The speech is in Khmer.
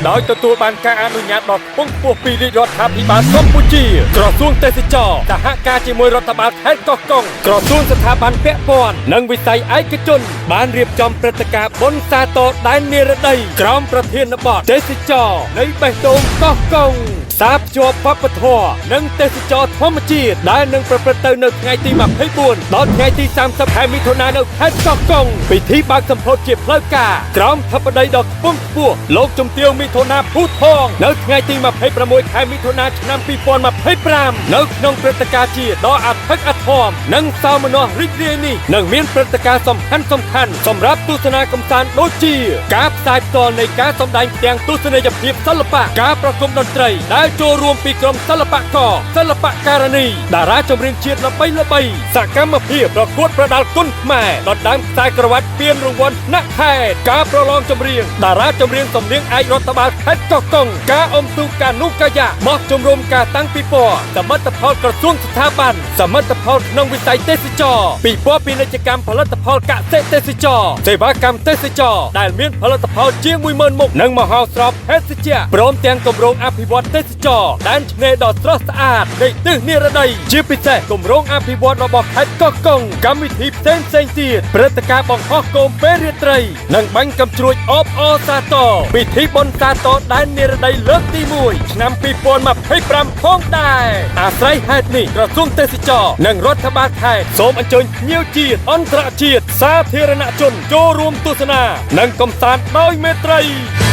ដោយទទួលបានការអនុញ្ញាតដ៏ខ្ពង់ខ្ពស់ពីរាជរដ្ឋាភិបាលកម្ពុជាក្រសួងទេសចរសហការជាមួយរដ្ឋបាលខេត្តកោះកុងក្រសួងស្ថាប័នពាក់ព័ន្ធនិងវិស័យឯកជនបានរៀបចំព្រឹត្តិការណ៍បុណ្យសាទរដែននិរតីក្រោមប្រធានបទទេសចរនៃបេះដូងកោះកុងផ្សារភ្ជាប់វប្បធម៌និងទេសចរធម្មជាតិដែលនឹងប្រព្រឹត្តទៅនៅថ្ងៃទី24ដល់ថ្ងៃទី30ខែមិថុនានៅខេត្តកោះកុងពិធីបើកសម្ពោធជាផ្លូវការក្រោមធិបតីដ៏ខ្ពង់ខ្ពស់លោកជំទាវមិថុនាភូថងនៅថ្ងៃទី26ខែមិថុនាឆ្នាំ2025នៅក្នុងព្រឹត្តិការណ៍ជាតិដ៏អធិកអធមនិងសោមនស្សរីករាយនេះនឹងមានព្រឹត្តិការណ៍សំខាន់សំខាន់សម្រាប់ទស្សនាកម្សាន្តដូចជាការផ្សាយផ្ទាល់នៃការសម្ដែងផ្ទាំងទស្សនីយភាពសិល្បៈការប្រគំតន្ត្រីដែលចូលរួមពីក្រុមសិល្បករសិល្បករនីតារាចម្រៀងជាតិល្បីៗសកម្មភាពប្រកួតប្រដាល់គុនខ្មែរដណ្ដើមខ្សែក្រវ៉ាត់ពានរង្វាន់ថ្នាក់ខេត្តការប្រឡងចម្រៀងតារាចម្រៀងសំនៀងឯករដ្ឋបាលខេត្តកោះកុងការអុំទូកការនុកាយ៉ាមកជំរុំការតាំងពិព័រណ៍សមិទ្ធផលក្រសួងស្ថាប័នសមិទ្ធផលក្នុងវិស័យទេសចរពិព័រណ៍ពាណិជ្ជកម្មផលិតផលកសិទេសចរសេវាកម្មទេសចរដែលមានផលិតផលជាង10000មុខនិងមហោស្រពភេសជ្ជៈព្រមទាំងគម្រោងអភិវឌ្ឍទេសចរដែនឆ្នេរដ៏ស្រស់ស្អាតនៃទិសនិរតីជាពិសេសគម្រោងអភិវឌ្ឍរបស់ខេត្តកោះកុងកម្មវិធីផ្សេងផ្សេងទៀតព្រឹត្តិការណ៍បង្ហោះគោមពេលរាត្រីនិងបាញ់កំជ្រួចអបអរសាទរពិធីបុណ្យសាទរដែននិរតីលើកទី1ឆ្នាំ2025ផងដែរអាស្រ័យហេតុនេះក្រសួងទេសចរនិងរដ្ឋបាលខេត្តសូមអញ្ជើញភ្ញៀវជាតិអន្តរជាតិសាធារណជនចូលរួមទស្សនានិងកម្សាន្តដោយមេត្រី។